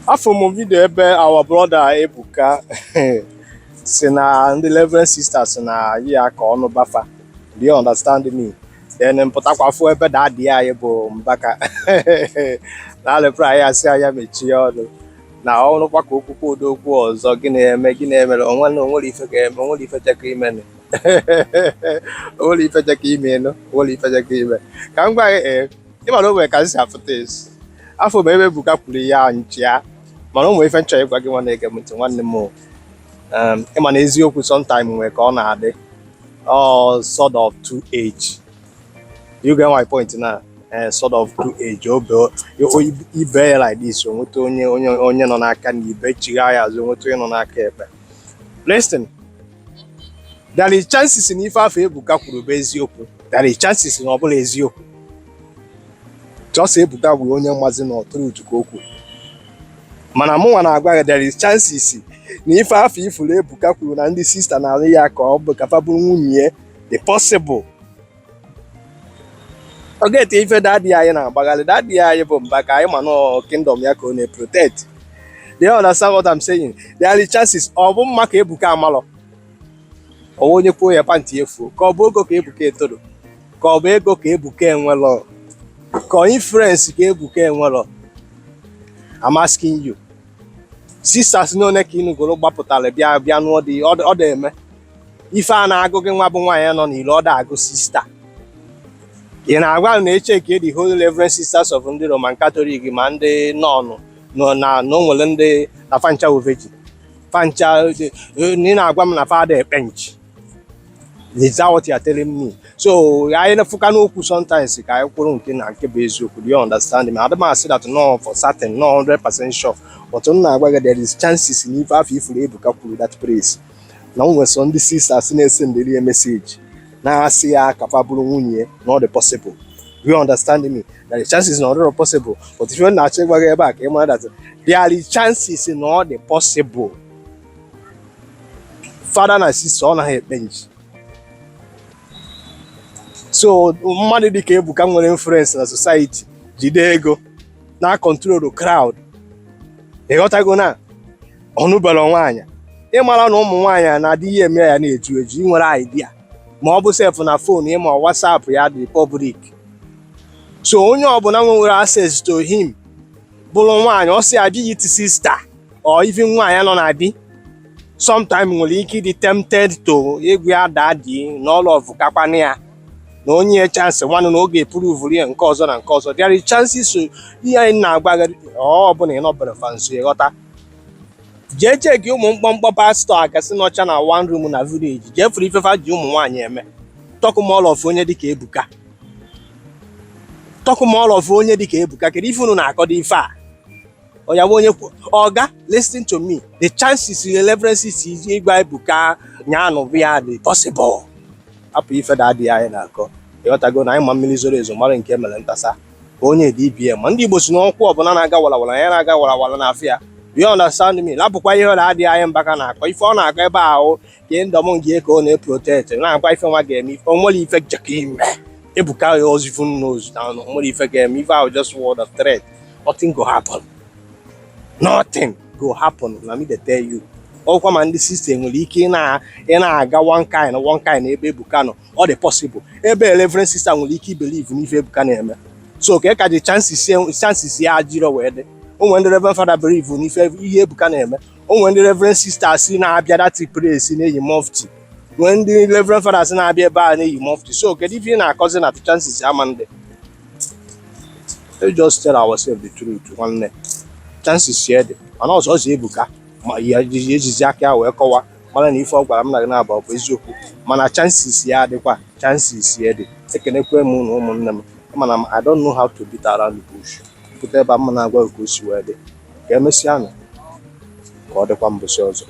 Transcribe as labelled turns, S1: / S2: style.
S1: Afụ m video ebe our brother Ebuka si na ndị Reverend Sisters na yi ya ka ọnụ bafa. Do you understand me? Then mpụtakwa fụ ebe daddy anyị bụ Mbaka na reply ya, sị anya mechie ọnụ na ọnụkwa ka okwukwe ụdị okwu ọzọ. Gịnị eme? Gịnị emere onwe na onwere ife ga-eme? Onwere ife chekọ ime, onwere ife chekọ ime nụ, onwere ife chekọ ime. Ka m gwa gị, ee, ịmara o nwere ka m si afụta esi afọ m ebe Ebuka kwuru ya nchịa, mana o nwere ife nchọ ịgwa gị, nwa na-ege m ntị, nwanne m. Ịma na eziokwu sometime nwere ka ọ na-adị ọ sort of two age. You get my point na sort of two age obe ibe ya like this, o nweta onye nọ n'aka na ibe chigha ya azụ, nweta onye nọ n'aka ekpe. Listen, there is chances na ife afọ Ebuka kwuru bụ eziokwu. There is chances na ọ bụla eziokwu. Just Ebuka bụ onye mmazi na truth ka o kwuru, mana mụnwa na-agwa gị, there is chances na ife afọ ifuru Ebuka kwuru na ndị sister na-alụ ya ka ọ bụ ka fa bụrụ nwunye ya, the possible. Ọ ga-ete ife daddy anyị na-agbagharị. Daddy anyị bụ Mbaka anyị, ma nọ kingdom ya ka ọ na-protect. Do you understand what I'm saying? There is chances. Ọ bụ mma ka Ebuka amalọ ọwa onye kwuo ya pantị efuo, ka ọ bụ ego ka Ebuka etoro, ka ọ bụ ego ka Ebuka enwelọ, ka ọ influence ka Ebuka enwelọ. I'm asking you, sisters n'one ka ịnugoro gbapụtara bịa bịa nụọ dị ọ dị eme ife a na-agụ gị, nwa bụ nwaanyị nọ n'ilo, ọ da agụ sister. Ị na-agwa m na eche ka the whole Reverend Sisters of ndị Roman Catholic ma ndị nọn nọ na o nwere ndị na fancha virgin fancha na ị na-agwa m na fada ekpe nchi? Is that what you are telling me? So anyị na-efụka n'okwu sometimes ka anyị kwuru nke na nke bụ eziokwu. Do you understand me? Adị m asị that no for certain, no 100% sure, but m na-agwa gị, there is chances na ife afọ ifuru Ebuka kwuru that place na o nwere so ndị sisters na-ese ndịrị ya message na-asị ya ka fa bụrụ nwunye ya, na ọ dị possible. Do you understand me? There is chances na ọ dịrọ possible, but if m na-achọ ịgwa gị ebe a ka ị mara that there is chances na ọ dị possible. Father na sister, ọ naghị ekpe nji. So mmadụ dịka Ebuka nwere influence na society, jide ego na control crowd, ịghọtago na ọnụbara nwaanyị, ịmara na ụmụ nwaanyị na-adị ihe eme ya na-eju eju. Ị nwere idea ma ọ bụ sef na phone ma WhatsApp ya dị public, so onye ọbụla nwere access to him bụrụ nwaanyị, ọ sị abịa it sister or even nwaanyị nọ na di sometime nwere ike ịdị tempted to egwu ya daa di n'ọlụ ọvụkakwana ya na onye ya chance nwanne na oge prove ya nke ọzọ na nke ọzọ. There is chances. Ihe anyị na-agwa gị, ọ bụla ị nọbere fa nso, ịghọta, jee check ụmụ mkpọmkpọ pastọ agasị nọcha na one room na village, jee furu ifefa ji ụmụ nwaanyị eme. Talk more of onye dịka Ebuka, talk more of onye dịka Ebuka. Kedu ife unu na-akọdo ife a? Ọya bụ onye ọga, listen to me, the chances the references ịgwa Ebuka nya anụ ya dị possible. Hapụ ife da adịghị anyị na-akọ, ịghọtago, na anyị ma mmiri zoro ezo mara nke mere ntasa ka onye dị ibie ma ndị Igbo si n'ọkwụ ọbụla na-aga walawala ya na-aga walawala n'afọ ya. Do you understand me? Lapụkwa ihe ọ na-adịghị anyị Mbaka na-akọ. Ife ọ na-akọ ebe ahụ kingdom nke ka ọ na-eprotect, na-agwa ife nwa ga-eme ife o nwere ife jekọ ime Ebuka ya ozifu knows na o nwere ife ga-eme ife ahụ, just word of threat. Nothing go happen, nothing go happen, na me dey tell you. Ọkwa ma ndị sister nwere ike ị na-aga one kind one kind ebe Ebuka nọ, ọ dị possible. Ebe Reverend Sister nwere ike ibelieve n'ife Ebuka na-eme, so ka ka dị chances ya ajịrọ wee dị. O nwere ndị Reverend Father believe n'ife ihe Ebuka na-eme, o nwere ndị Reverend Sisters na-abịa that place na-eyi mufti, nwee ndị Reverend Fathers na-abịa ebe a na-eyi mufti. So kedu ife ị na-akọzi na chances ama ndị? Let's just tell ourselves the truth, nwanne. Chances ya dị, mana ọzọ ọzọ Ebuka ma ya ejizi aka ya wee kọwa mara na ife ọ gwara m na gị na-abụ bụ eziokwu, mana chances ya adịkwa, chances ya dị. Ekenekwe m na ụmụnne m, mana I don't know how to beat around the bush. Pụta ebe a, m na-agwa gị ka o si wee dị. Ka emesịa nụ, ka ọ dịkwa mbọsị ọzọ.